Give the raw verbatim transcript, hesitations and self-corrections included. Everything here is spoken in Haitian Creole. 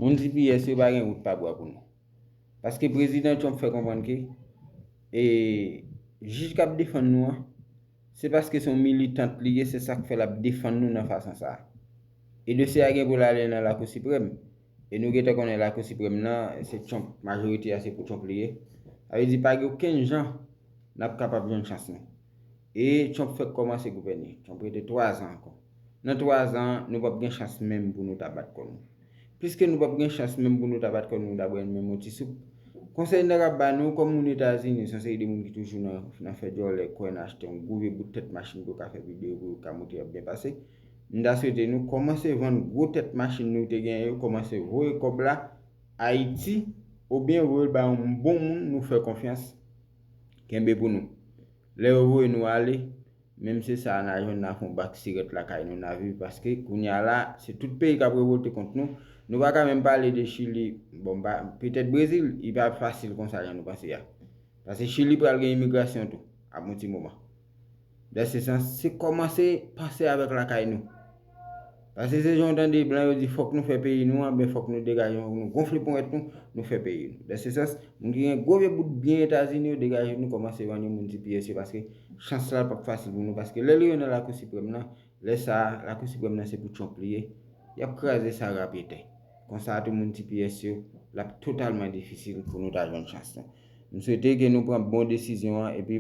Moun T P S yo pa gen wout pa bwa pou nou. Paske prezidan Trump fè konprann ke e jij k ap defann nou an, se paske se yon militant li ye, se sa k fè l ap defann nou nan fason sa a. E dosye a gen pou l ale nan Lakou Siprèm. E nou gentan konnen Lakou Siprèm nan, se Trump, majorite a se pou Trump li ye. Sa vle di pa gen okenn jan n ap kapab jwenn chans nou. E Trump fèk kòmanse gouvène. Trump rete twa zan ankò. Nan twa zan, nou p ap gen chans menm pou nou ta bat kò nou. Piske nou p ap gen chans menm pou nou ta bat kò nou, nou ta bwè menm yon ti soup. Konsèy n ap ba nou, kòm moun Etazini, se yon seri de moun ki toujou nan, nan fè djòlè, kwè nan achte yon gwo vye bout tèt machin pou yo ka fè videyo, pou yo ka montre y ap byen pase. M ta swete nou kòmanse vann gwo tèt machin nou te genyen yo, kòmanse voye kòb la Ayiti, oubyen voye l ba yon bon moun nou fè konfyans, kenbe pou nou. Lè yo voye nou ale, menm se sa a n a jwenn, n a fè yon bak sirèt lakay nou, n a viv, paske kounye a la, se tout peyi k ap revòlte kont nou. Nou pa ka menm pale de Chili, bon, m pa, petèt Brezil, li pa fasil konsa jan nou panse a. Paske Chili pral gen imigrasyon tou, ap yon ti moman. Dans ce sens, se kòmanse panse avèk lakay nou. Paske se jan w tande blan yo di fòk nou fè peyi nou an, ben fòk nou degaje, fòk nou gonfle ponyèt nou, nou fè peyi nou. Dans ce sens, moun ki gen gwo vye bout byen Etazini yo, degaje nou, kòmanse vann yo moun T P S yo, paske chans la p ap fasil pou nou, paske lè li rive nan Lakou Siprèm nan, lè sa a, Lakou Siprèm nan se pou Trump li ye, y ap kraze sa rapyetè. Konsa tou moun T P S yo, l ap totalman difisil pou nou ta jwenn chans nou. M swete ke nou pran bon desizyon an, epi